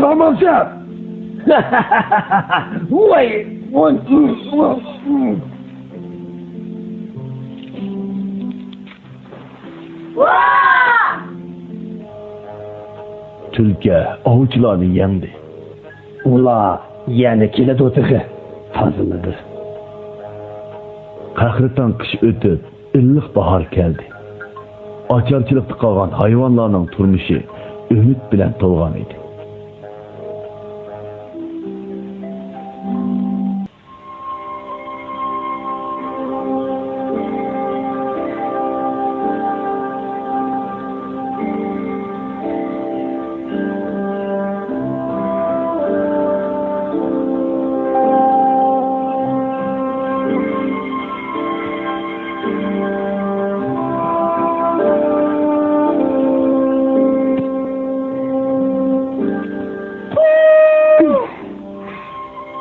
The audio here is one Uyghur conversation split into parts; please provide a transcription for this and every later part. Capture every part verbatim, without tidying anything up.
قالمامسەن؟ ۋاي، ۋاي. تۈلكە ئاۋچىلارنى يەڭدى. ئۇلار يەنە كېلىدۇ تېخى. تازىلىدى. قەھرىتان قىش ئۆتۈپ، ئىللىق باھار كەلدى. ئاچارچىلىقتا قالغان ھايۋانلارنىڭ تۇرمۇشى ئۈمىد بىلەن تولغان ئىدى.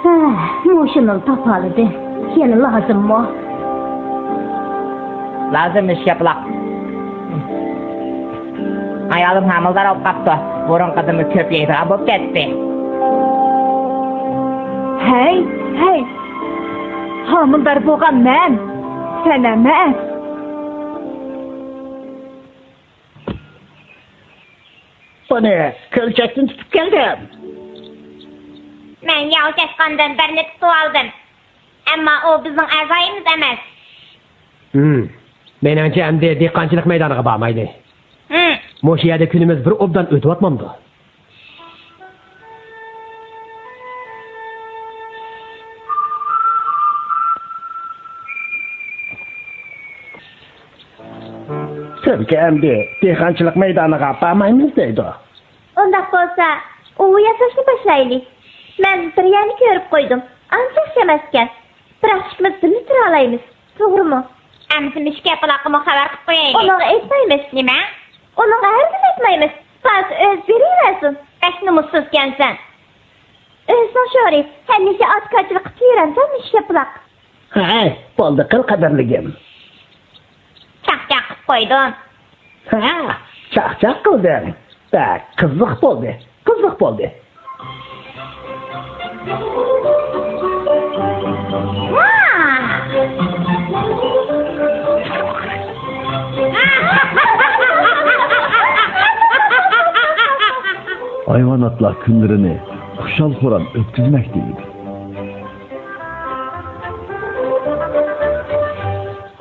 ھە، مۇشۇنىلا تاپالىدىم. يەنە لازىممۇ؟ لازىم ئىش ياپىلاق. ئايالىم ھامىلىدار بولۇپ قاپتۇ. بۇرۇنقىدىنمۇ كۆپ يەيدىغان بولۇپ كەتتى. ھەي، ھەي! ھامىلىدار بولغان مەن، سەن ئەمەس. بۇنى كۆلچەكتىن تۇتۇپ كەلدىم. مەن ياۋ چاشقاندىن بىرنى تۇتۇۋالدىم. ئەمما ئۇ بىزنىڭ ئەزايىمىز ئەمەس. ھىم. مېنىڭچە، ئەمدى دېھقانچىلىق مەيدانىغا بارمايلى. ھىم. مۇشۇ يەردە كۈنىمىز بىر ئوبدان ئۆتۈۋاتمامدۇ؟ تۈلكە ئەمدى دېھقانچىلىق مەيدانىغا بارمايمىز دەيدۇ. ئۇنداق بولسا، ئۇۋا ياساشنى باشلايلى. مەن بىر يەرنى كۆرۈپ قويدۇم. ئانچە ياخشى ئەمەسكەن. بىراق ئىككىمىز بىللە تۇرالايمىز. توغرىمۇ؟ ئەمىسە مۈشۈك ياپىلاققىمۇ خەۋەر قىلىپ قويايلى. ئۇنىڭغا ئېيتمايمىز. نېمە؟ ئۇنىڭغا ھەرگىز ئېيتمايمىز. بارسا ئۆزى بېرىۋەرسۇن. بەك نومۇسسىزكەنسەن. ئۆزۈڭ شورى، ھەمىشە ئاچكارچىلىق قىلىپ يۈرەمسەن مۈشۈك ياپىلاق. ھەي، بولدى قىل قەدىرلىكىم. چاقچاق قىلىپ قويدۇم. ھە، چاقچاق قىلدىڭ. بەك قىزىق بولدى، قىزىق بولدى. ھايۋاناتلار كۈنلىرىنى خۇشال-خۇرام ئۆتكۈزمەكتە ئىدى.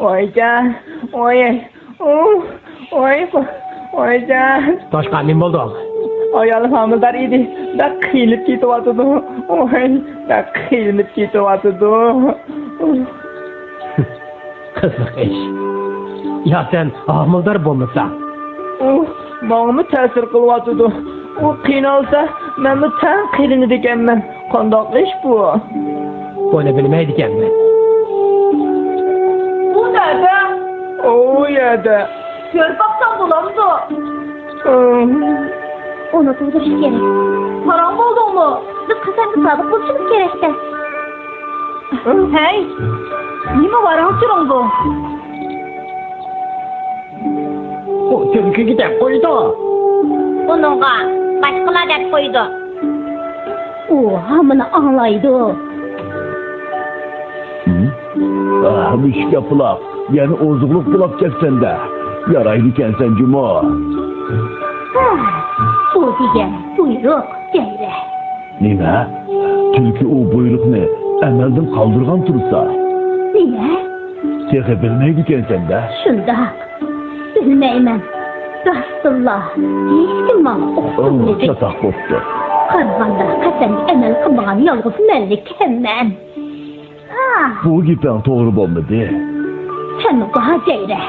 ۋايجان، ۋاي، ئۇھ، ۋاي، ۋايجان. توشقان، نېمە بولدۇڭ؟ ئايالىم ھامىلىدار ئىدى. بەك قىينىلىپ كېتىۋاتىدۇ. ۋاي، بەك قىينىلىپ كېتىۋاتىدۇ. قىزىق ئىش. يا سەن ھامىلىدار بولمىساڭ؟ ئۇھ، ماڭىمۇ تەسىر قىلىۋاتىدۇ. ئۇ قىينالسا، مەنمۇ تەڭ قىينىلىدىكەنمەن. قانداق ئىش بۇ؟ بۇنى بىلمەيدىكەنمەن. ئۇ نەدە؟ ئۇ يەردە. كۆرۈپ باقسام بولامدۇ؟ ئۇنى تۇغدۇرۇش كېرەك. پاراڭ بولدۇڭمۇ؟ بىز قەسەمگە سادىق بولۇشىمىز كېرەك-دە. ھەي، نېمە ۋاراڭ-چۇرۇڭ بۇ؟ ئۇ تۈلكىگە دەپ قويىدۇ. ئۇنىڭغا باشقىلار دەپ قويىدۇ. ئۇ ھاممىنى ئاڭلايدۇ. ھە؟ ئاھ، مۈشۈك ياپىلاق، يەنە ئوزۇقلۇق بۇلاپ كەپسەن-دە. يارايدىكەنسەن جۇمۇ. ھە، بۇ دېگەن بۇيرۇق، جەيرە. نېمە؟ تۈلكە ئۇ بۇيرۇقنى ئەمەلدىن قالدۇرغان تۇرسا؟ نېمە؟ تېخى بىلمەيدىكەنسەن-دە. شۇنداق. بىلمەيمەن. راستتىنلا، ھېچكىم ماڭا ئۇقتۇرمىدى. چاتاق بوپتۇ. قارىغاندا، قەسەمگە ئەمەل قىلمىغان يالغۇز مەنلىكەنمەن. بۇ گېپىڭ توغرا بولمىدى. سەن بار جەيرە.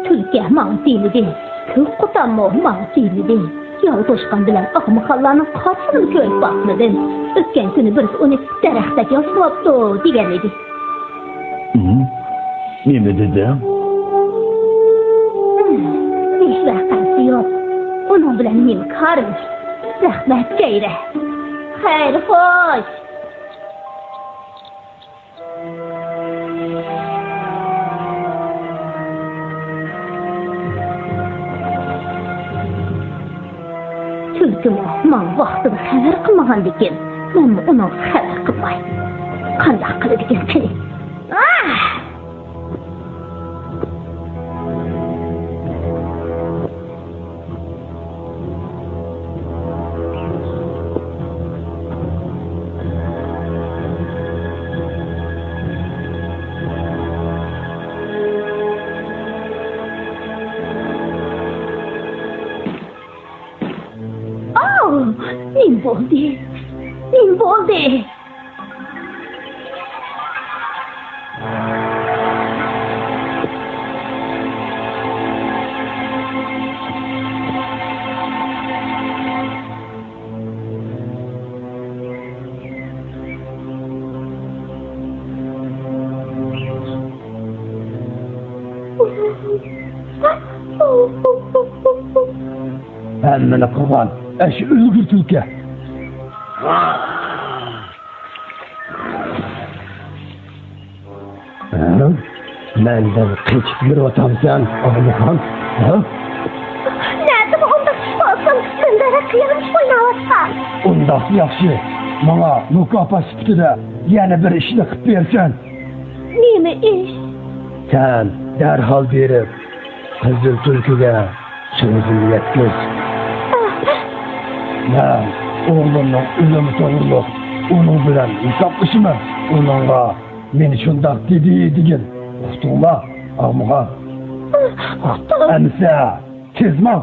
تۈلكە ماڭا دېمىدى. كۆك قوتانمۇ ماڭا دېمىدى. ياۋ توشقان بىلەن ئاغمىخانلارنىڭ قاچىسىنىمۇ كۆرۈپ باقمىدىم. ئۆتكەن كۈنى بىرسى ئۇنى دەرەختەك ياسىۋاپتۇ دېگەن ئىدى. ھىم؟ نېمە دېدىڭ؟ ھىم، ھېچ ۋەقەسى يوق. ئۇنىڭ بىلەن نېمە كارىمىز؟ رەھمەت، جەيرە. خەير، خوش. ماڭا ۋاقتىدا خەۋەر قىلمىغاندىكىن، مەنمۇ ئۇنىڭغا خەۋەر قىلماي. قانداق قىلىدىكىن قېنى؟ ئاھ! ئاۋ! نېمە بولدى؟ نېمە بولدى؟ ھەممىنى قىلغان ئەشۇ ئۆلگۈر تۈلكە. ھە؟ مەندىن قېچىپ يۈرۈۋاتامسەن، ئاغمىخان؟ ھە؟ نەدىمۇ ئۇنداق ئىش بولسۇن، مەن دەرەخ يىغىش ئويناۋاتقان. ئۇنداق ياخشى، ماڭا مۇكاپات سۈپىتىدە يەنە بىر ئىشنى قىلىپ بېرىسەن. نېمە ئىش؟ سەن دەرھال بېرىپ، قىزىل تۈلكىگە سۆزۈمنى يەتكۈز. مەن ئوغلۇمنىڭ ئۆلۈمى توغرۇلۇق ئۇنىڭ بىلەن ھېسابلىشىمەن. ئۇنىڭغا مېنى شۇنداق دېدى دېگىن. ئۇقتۇڭلار، ئاغمىخان؟ ئۇقتۇم. ئەمىسە، تېز ماڭ.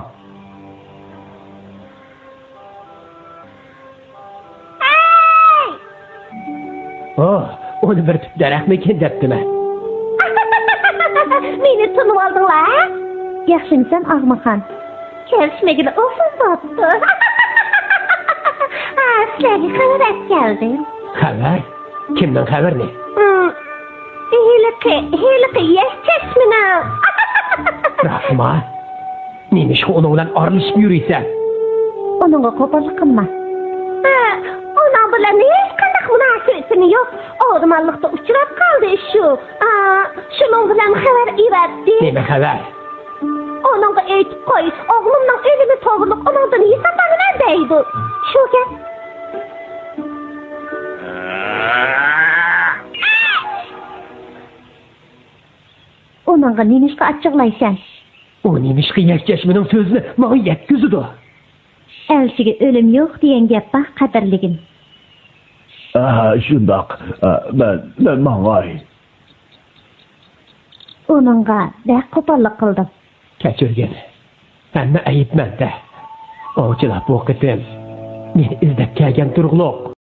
ئوھ، ئۇنى بىر تۈپ دەرەخمىكىن دەپتىمەن. مېنى تونۇۋالدىڭلار، ھە؟ ياخشىمۇسەن، ئاغمىخان؟ كۆرۈشمىگىلى ئۇزۇن بوپتۇ. ھە، سىلەرگە خەۋەر ئەپ كەلدىم. خەۋەر؟ كىمنىڭ خەۋىرىنى؟ ھىم، ھېلىقى، ھېلىقى يەك چەشمىنىڭ. راستما؟ نېمىشقا ئۇنىڭ بىلەن ئارىلىشىپ يۈرىسەن؟ ئۇنىڭغا قوپاللىق قىلما. ھە، ئۇنىڭ بىلەن ھېچقانداق مۇناسىۋىتىم يوق. ئورمانلىقتا ئۇچراپ قالدى شۇ. ئا، شۇنىڭ بىلەن خەۋەر ئېۋەتتى. نېمە خەۋەر؟ ئۇنىڭغا ئېيتىپ قوي، ئوغلۇمنىڭ ئۆلۈمى توغرۇلۇق ئۇنىڭدىن ھېساب ئالىمەن دەيدۇ. شۇ گەپ. ئۇنىڭغا نېمىشقا ئاچچىقلايسەن؟ ئۇ نېمىشقا يەكچەشمىنىڭ سۆزىنى ماڭا يەتكۈزىدۇ؟ ئەلچىگە ئۆلۈم يوق دېگەن گەپ بار، قەدىرلىگىن. ئاھا، شۇنداق. ئا، مەن، مەن ماڭاي. ئۇنىڭغا بەك قوپاللىق قىلدىم. كەچۈرگىن. ھەممە ئەيىب مەندە. ئوۋچىلار بۇ قېتىم مېنى ئىزدەپ كەلگەن تۇرۇقلۇق.